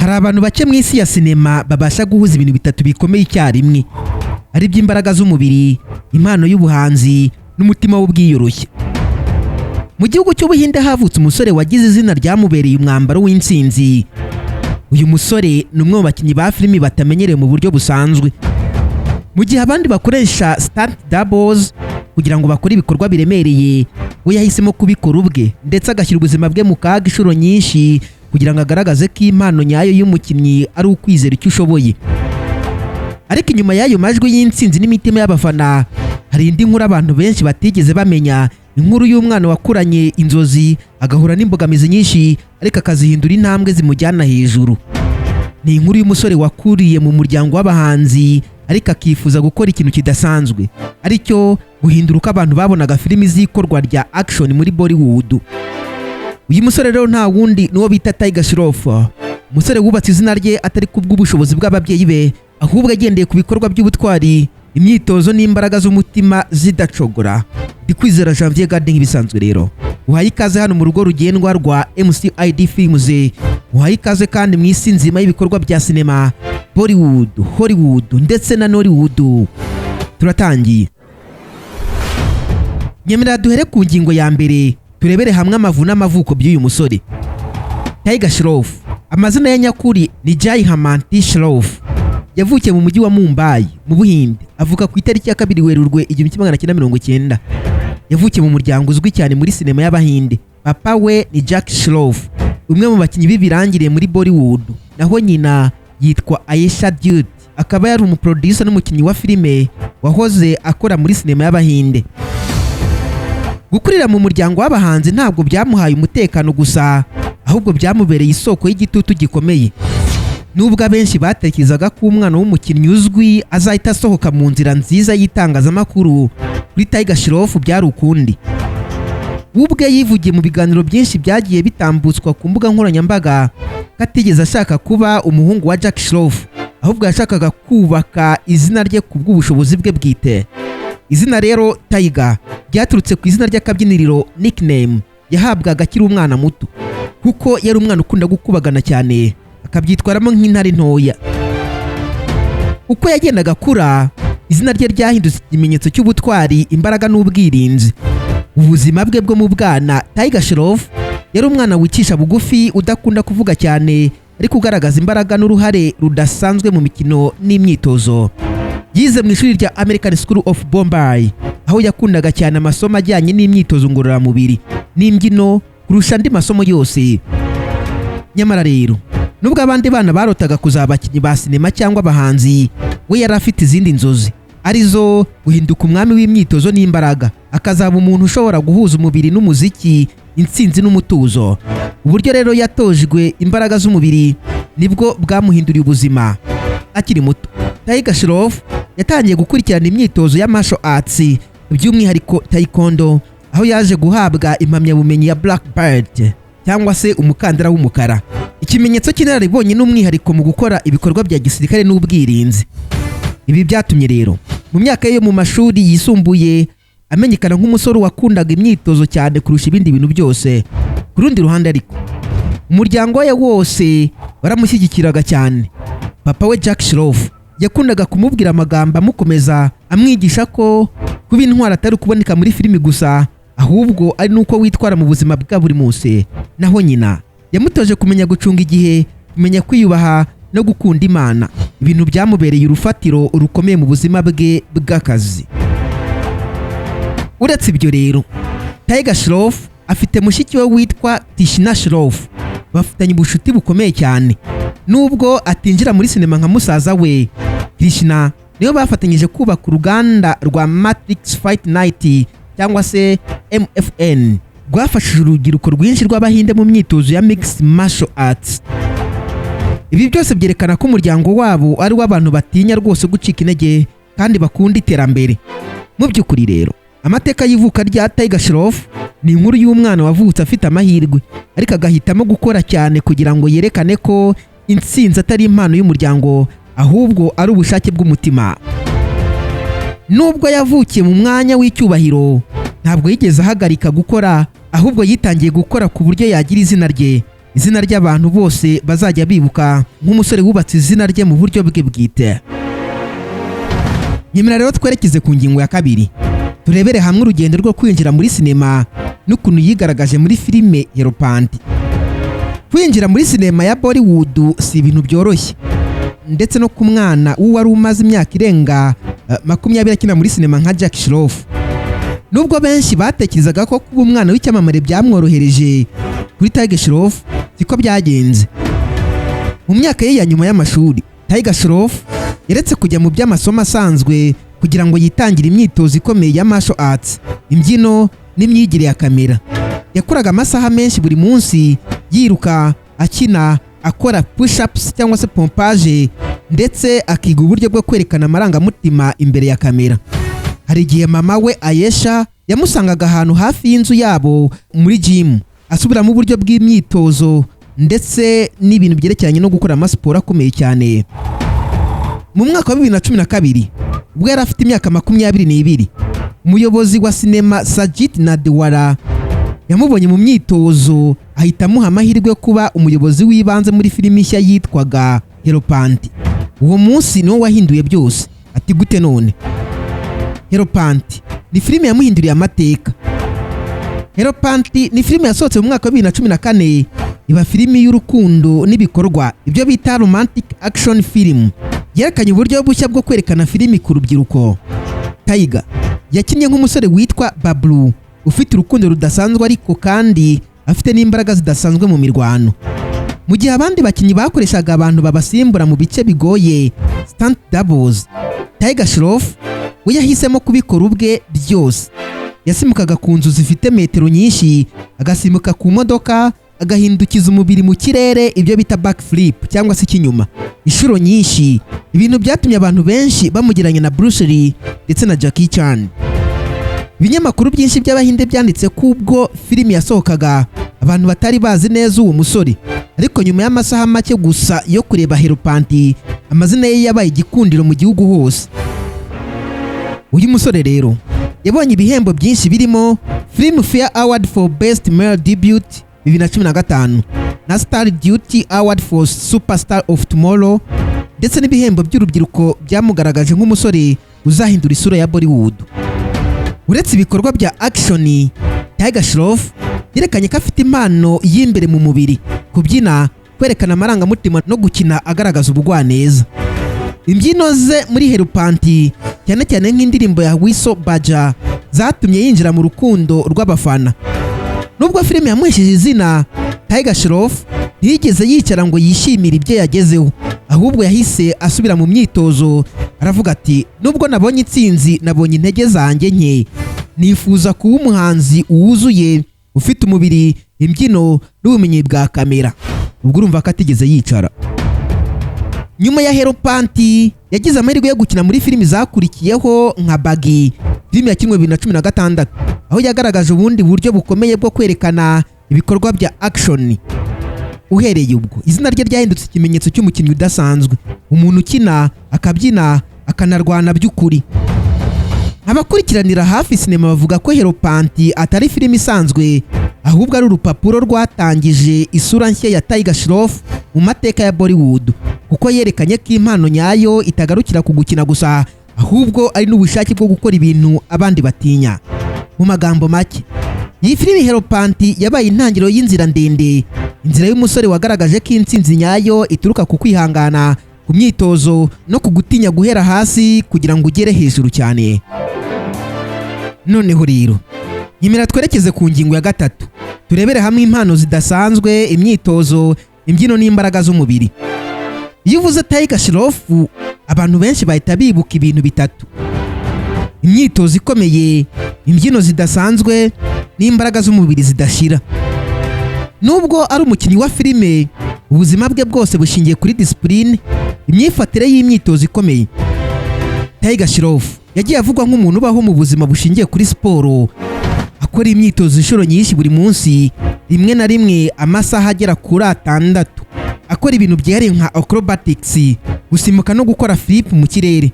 Hari abantu bake mu isi ya sinema babasha guhuza ibintu bitatu bikomeye icyarimwe, ari by'imbaraga z'umubiri, impano y'ubuhanzi n'umutima w'ubwiyoroshye. Mu gihugu cy'Ubuhinde havutse umusore wagize izina ryamubereye umwambaro w'intsinzi. Uyu musore ni umwe mu bakinnyi ba filimi batamenyerewe mu buryo busanzwe. Mu gihe abandi bakoresha stunt doubles kugira ngo bakore ibikorwa biremereye, we yahisemo kubikora ubwe, ndetse agashyira ubuzima bwe mu kaga inshuro nyinshi kugira ngo agaragaze ko impano nyayo y'umukinnyi ari ukwizera icyo ushoboye. Ariko inyuma y'ayo majwi y'intsinzi n'imitima y'abafana, hari indi nkuru abantu benshi batigeze bamenya, inkuru y'umwana wakuranye inzozi, agahura n'imbogamizi nyinshi, ariko akazihindura intambwe zimujyana hejuru. Ni inkuru y'umusore wakuriye mu muryango w'abahanzi, ariko akifuza gukora ikintu kidasanzwe, aricyo guhindura uko abantu babonaga filimi z'ikorwa rya action muri Bollywood. Uyu musore rero nta wundi, n'uwo bita Tiger Shroff, umusore wubatse izina rye atari kubw'ubushobozi bw'ababyeyi be, ahubwo agendeye ku bikorwa by'ubutwari, imyitozo n'imbaraga z'umutima zidacogora. Ndi Kwizera Janvier Garden nk'ibisanzwe. Rero uhaye ikaze hano mu rugo rugendwa rwa MCID Films, uhaye ikaze kandi mu isi nzima y'ibikorwa bya sinema, Bollywood, Hollywood ndetse na Nollywood. Turatangiye. Nyemerera duhere ku ngingo ya mbere, turebere hamwe amavu n'amavuko by'uyu musore Tiger Shroff. Amazina ya nyakuri ni Jai Hemant Shroff. Yavukiye mu mujyi wa Mumbai mu Buhinde, avuka ku itariki ya 2 Werurwe 1990. Yavukiye mu muryango uzwi cyane muri sinema y'Abahinde. Papa we ni Jack Shroff, umwe mu bakinnyi b'ibirangirire muri Bollywood, naho nyina yitwa Ayesha Dutt, akaba yari umuproducer n'umukinnyi wa filime wahoze akora muri sinema y'Abahinde. Gukurira mu muryango w'abahanzi ntabwo byamuhaye umutekano gusa, ahubwo byamubereye isoko y'igitutu gikomeye. Nubwo abenshi batekerezaga ko umwana w'umukinnyi uzwi azahita asohoka mu nzira nziza y'itangazamakuru, kuri Tiger Shroff byari ukundi. We ubwe yivugiye mu biganiro byinshi byagiye bitambutswa ku mbuga nkoranyambaga ko atigeze ashaka kuba umuhungu wa Jack Shroff, ahubwo yashakaga kubaka izina rye ku bw'ubushobozi bwe bwite. Izina rero Tiger ryaturutse ku izina ry'akabyiniriro, nickname, yahabwaga akiri umwana muto, kuko yari umwana ukunda gukubagana cyane, akabyitwaramo nk'intare ntoya. Uko yagendaga akura, izina rye ryahindutse ikimenyetso cy'ubutwari, imbaraga n'ubwirinzi. Ubuzima bwe bwo mu bwana, Tiger Shroff yari umwana wicisha bugufi, udakunda kuvuga cyane, ariko ugaragaza imbaraga n'uruhare rudasanzwe mu mikino n'imyitozo. Yize mu ishuri rya American School of Bombay, aho yakundaga cyane amasomo ajyanye n'imyitozo ngororamubiri n'imbyino kurusha andi masomo yose. Nyamara rero, nubwo abandi bana barotaga kuzaba abakinnyi ba sinema cyangwa abahanzi, we yari afite izindi nzozi, arizo guhinduka umwami w'imyitozo n'imbaraga, akazaba umuntu ushobora guhuza umubiri n'umuziki, intsinzi n'umutuzo. Uburyo rero yatojwe imbaraga z'umubiri nibwo bwamuhinduriye ubuzima. Akiri muto, Tiger Shroff yatangiye gukurikirana imyitozo ya martial arts, by'umwihariko taekwondo, aho yaje guhabwa impamyabumenyi ya black belt cyangwa se umukandara w'umukara, ikimenyetso cy'inararibonye n'umwihariko mu gukora ibikorwa bya gisirikare n'ubwirinzi. Ibi byatumye rero mu myaka ye yo mu mashuri yisumbuye amenyekana nk'umusore wakundaga imyitozo cyane kurusha ibindi bintu byose. Ku rundi ruhande ariko, umuryango we wose waramushyigikiraga cyane. Papa we Jack Shroff yakundaga kumubwira amagambo amukomeza, amwigisha ko kuba intwari atari ukuboneka muri filimi gusa, ahubwo ari n'uko witwara mu buzima bwa buri munsi. Naho nyina yamutoje kumenya gucunga igihe, kumenya kwiyubaha no gukunda Imana, ibintu byamubereye urufatiro rukomeye mu buzima bwe bw'akazi. Uretse ibyo rero, Tiger Shroff afite mushiki we witwa Tishina Shroff, bafitanye ubucuti bukomeye cyane. Nubwo atinjira muri sinema nka musaza we, Krishna niwe bafatanyije kubaka uruganda rwa Matrix Fight Night cyangwa se MFN, rwafashije urubyiruko rwinshi rw'Abahinde mu myitozo ya mixed martial arts. Ibi byose byerekana ko umuryango wabo ari uw'abantu batinya rwose gucika intege kandi bakunda iterambere. Mu by'ukuri rero, amateka y'ivuka rya Tiger Shroff ni inkuru y'umwana wavutse afite amahirwe, ariko agahitamo gukora cyane kugira ngo yerekane ko intsinzi atari impano y'umuryango, ahubwo ari ubushake bw'umutima. Nubwo yavukiye mu mwanya w'icyubahiro, ntabwo yigeze ahagarika gukora, ahubwo yitangiye gukora ku buryo yagira izina rye. Izina ry'abantu bose bazajya bibuka nk'umusore wubatse izina rye mu buryo bwe bwite. Nyemera rero twerekeze ku ngingo ya kabiri, turebere hamwe urugendo rwo kwinjira muri sinema n'ukuntu yigaragaje muri filime Heropanti. Kwinjira muri sinema ya Bollywood si ibintu byoroshye, ndetse no ku mwana w'uwari umaze imyaka irenga 20 akina muri sinema nka Jackie Shroff. Nubwo benshi batekerezaga ko kuba umwana w'icyamamare byamworohereje, kuri Tiger Shroff siko byagenze. Mu myaka ye ya nyuma y'amashuri, Tiger Shroff yaretse kujya mu by'amasomo asanzwe kugira ngo yitangire imyitozo ikomeye ya martial arts, imbyino n'imyigire ya kamera. Yakoraga amasaha menshi buri munsi yiruka, akina, akora push-ups cyangwa se pompage, ndetse akiga uburyo bwo kwerekana amarangamutima imbere ya kamera. Hari igihe mama we Ayesha yamusangaga ahantu hafi y'inzu yabo muri gym, asubiramo uburyo bw'imyitozo ndetse n'ibintu byerekeranye no gukora amasiporo akomeye cyane. Mu mwaka wa 2012, ubwo yari afite imyaka 22, umuyobozi wa sinema Sajid Nadiadwala yamubonye mu myitozo, ahita amuha amahirwe yo kuba umuyobozi w'ibanze muri filimi nshya yitwaga Heropanti. Uwo munsi niwo wahinduye byose. Ati gute none? Heropanti ni filime yamuhinduriye amateka. Heropanti ni filime yasohotse mu mwaka wa 2014, iba filimi y'urukundo n'ibikorwa, ibyo bita romantic action film. Yerekanye uburyo bushya bwo kwerekana filimi ku rubyiruko. Tiger yakinnye nk'umusore witwa Bablu, ufite urukundo rudasanzwe ariko kandi afite n'imbaraga zidasanzwe mu mirwano. Mu gihe abandi bakinnyi bakoreshaga abantu babasimbura mu bice bigoye, stunt doubles, Tiger Shroff we yahisemo kubikora ubwe byose. Yasimukaga ku nzu zifite metero nyinshi, agasimbuka ku modoka, agahindukiza umubiri mu kirere, ibyo bita backflip cyangwa se ikinyuma, inshuro nyinshi, ibintu byatumye abantu benshi bamugeranya na Bruce Lee ndetse na Jackie Chan. Ibinyamakuru byinshi by'Abahinde byanditse ko ubwo filimi yasohokaga abantu batari bazi neza uwo musore, ariko nyuma y'amasaha make gusa yo kureba Heropanti, amazina ye yabaye igikundiro mu gihugu hose. Uyu musore rero yabonye ibihembo byinshi birimo Filmfare Award for Best Male Debut 2015 na Star Duty Award for Superstar of Tomorrow, ndetse n'ibihembo by'urubyiruko byamugaragaje nk'umusore uzahindura isura ya Bollywood. Uretse ibikorwa bya action, Tiger Shroff yerekanye ko afite impano y'imbere mu mubiri, kubyina, kwerekana amarangamutima no gukina agaragaza ubugwaneza. Imbyino ze muri Heropanti, cyane cyane nk'indirimbo ya Whistle Baja, zatumye yinjira mu rukundo rw'abafana. Nubwo filime yamuhesheje izina, Tiger Shroff ntiyigeze yicara ngo yishimire ibyo yagezeho, ahubwo yahise asubira mu myitozo. Aravuga ati: "Nubwo nabonye intsinzi, nabonye intege zanjye nke. Nifuza kuba umuhanzi wuzuye, ufite umubiri, imbyino n'ubumenyi bwa kamera." Ubwo urumva ko atigeze yicara. Nyuma ya Heropanti, yagize amahirwe yo gukina muri filimi zakurikiyeho nka Baaghi, filimi yakinwe 2016, aho yagaragaje ubundi buryo bukomeye bwo kwerekana ibikorwa bya action. Uhereye ubwo, izina rye ryahindutse ikimenyetso cy'umukinnyi udasanzwe, umuntu ukina, akabyina, akanarwana by'ukuri. Abakurikiranira hafi sinema bavuga ko Heropanti atari filimi isanzwe, ahubwo ari urupapuro rwatangije isura nshya ya Tiger Shroff mu mateka ya Bollywood, kuko yerekanye ko impano nyayo itagarukira ku gukina gusa, ahubwo ari n'ubushake bwo gukora ibintu abandi batinya. Mu magambo make, iyi filimi Heropanti yabaye intangiriro y'inzira ndende, inzira y'umusore wagaragaje ko intsinzi nyayo ituruka ku kwihangana, ku myitozo no ku gutinya guhera hasi kugira ngo ugere hejuru cyane. Noneho rero nyemera twerekeze ku ngingo ya gatatu, turebere hamwe impano zidasanzwe, imyitozo, imbyino n'imbaraga z'umubiri. Iyo uvuze Tiger Shroff, abantu benshi bahita bibuka ibintu bitatu: imyitozo ikomeye, imbyino zidasanzwe n'imbaraga z'umubiri zidashira. Nubwo ari umukinnyi wa filime, ubuzima bwe bwose bushingiye kuri disipurine, imyifatire y'imyitozo ikomeye. Tiger Shroff yagiye avugwa nk'umuntu ubaho mu buzima bushingiye kuri siporo, akora imyitozo inshuro nyinshi buri munsi, rimwe na rimwe amasaha agera kuri 6, akora ibintu byihariye nka acrobatics, gusimbuka no gukora flip mu kirere,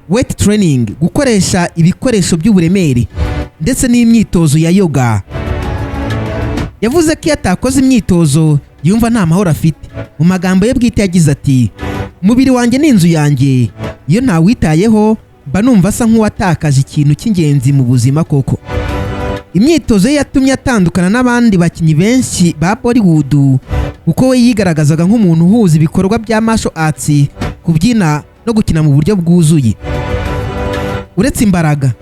weight training, gukoresha ibikoresho by'uburemere, ndetse n'imyitozo ya yoga. Yavuze ko iyo atakoze imyitozo Yumva nta mahoro afite. Mu magambo ye bwite yagize ati: "Umubiri wanjye ni inzu yanjye. Iyo ntawitayeho, mba numva asa nk'uwatakaje ikintu cy'ingenzi mu buzima koko." Imyitozo ye yatumye atandukana n'abandi bakinnyi benshi ba Bollywood, kuko we yigaragazaga nk'umuntu uhuza ibikorwa bya martial arts, kubyina no gukina mu buryo bwuzuye. Uretse imbaraga,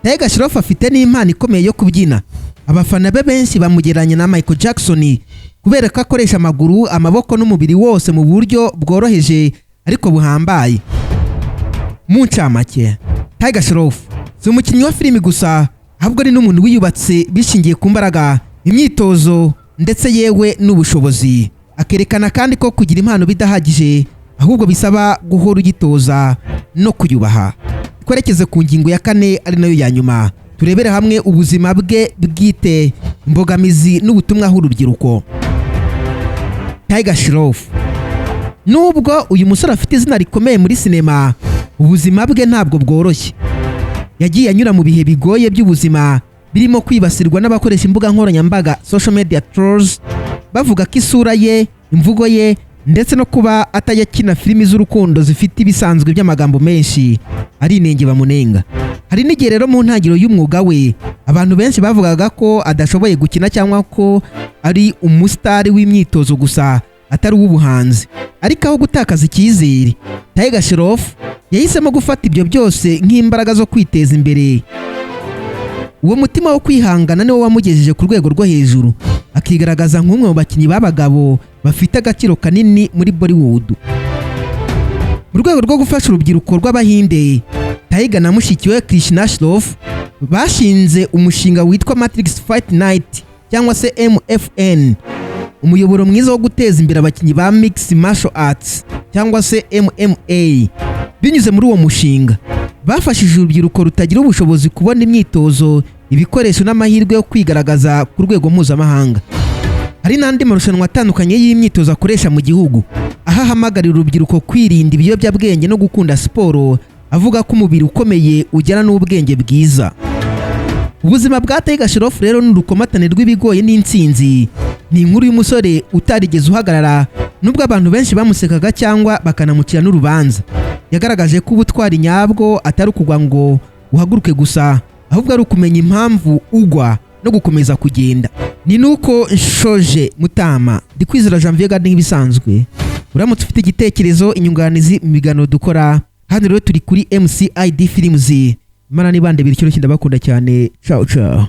Tiger Shroff afite n'impano ikomeye yo kubyina. Abafana be benshi bamugereranya na Michael Jackson kubera ko akoresha amaguru, amaboko n'umubiri wose mu buryo bworoheje ariko buhambaye. Mu ncamake, Tiger Shroff si umukinnyi wa filimi gusa, ahubwo ni n'umuntu wiyubatse bishingiye ku mbaraga, imyitozo ndetse yewe n'ubushobozi. Akerekana kandi ko kugira impano bidahagije, ahubwo bisaba guhora ugitoza no kuyubaha. Twerekeze ku ngingo ya kane, ari nayo ya nyuma, turebere hamwe ubuzima bwe bwite, imbogamizi n'ubutumwa h'urubyiruko. Tiger Shroff: nubwo uyu musore afite izina rikomeye muri sinema, ubuzima bwe ntabwo bworoshye. Yagiye anyura mu bihe bigoye by'ubuzima, birimo kwibasirwa n'abakoresha imbuga nkoranyambaga, social media trolls, bavuga ko isura ye, imvugo ye ndetse no kuba atajya akina filimi z'urukundo zifite ibisanzwe by'amagambo menshi ari inenge bamunenga. Hari n'igihe rero mu ntangiriro y'umwuga we abantu benshi bavugaga ko adashoboye gukina cyangwa ko ari umusitari w'imyitozo gusa, atari uw'ubuhanzi. Ariko aho gutakaza icyizere, Tiger Shroff yahisemo gufata ibyo byose nk'imbaraga zo kwiteza imbere. Uwo mutima wo kwihangana niwo wamugejeje ku rwego rwo hejuru, akigaragaza nk'umwe mu bakinnyi b'abagabo bafite agaciro kanini muri Bollywood. Mu rwego rwo gufasha urubyiruko rw'Abahinde, Tiger na mushiki we Krishna Shroff bashinze umushinga witwa Matrix Fight Night cyangwa se MFN, umuyoboro mwiza wo guteza imbere abakinnyi ba Mixed Martial Arts cyangwa se MMA. Binyuze muri uwo mushinga, bafashije urubyiruko rutagira ubushobozi kubona imyitozo, ibikoresho n'amahirwe yo kwigaragaza ku rwego mpuzamahanga. Hari n'andi marushanwa atandukanye y'imyitozo akoresha mu gihugu, aho ahamagarira urubyiruko kwirinda ibiyobyabwenge no gukunda siporo, avuga ko umubiri ukomeye ujyana n'ubwenge bwiza. Ubuzima bwa Tiger Shroff rero ni urukomatane rw'ibigoye n'intsinzi. Ni inkuru y'umusore utarigeze uhagarara nubwo abantu benshi bamusekaga cyangwa bakanamucira n'urubanza. Yagaragaje ko ubutwari nyabwo atari ukugwa ngo uhaguruke gusa, ahubwo ari ukumenya impamvu ugwa no gukomeza kugenda. Ni nuko nshoje mutama Ndikwizera Janvier Gade. Nk'ibisanzwe, uramutse ufite igitekerezo, inyunganizi mu biganiro dukora hano, rero turi kuri MCID Films. Imana nibande bityo, ndabakunda cyane. Ciao ciao.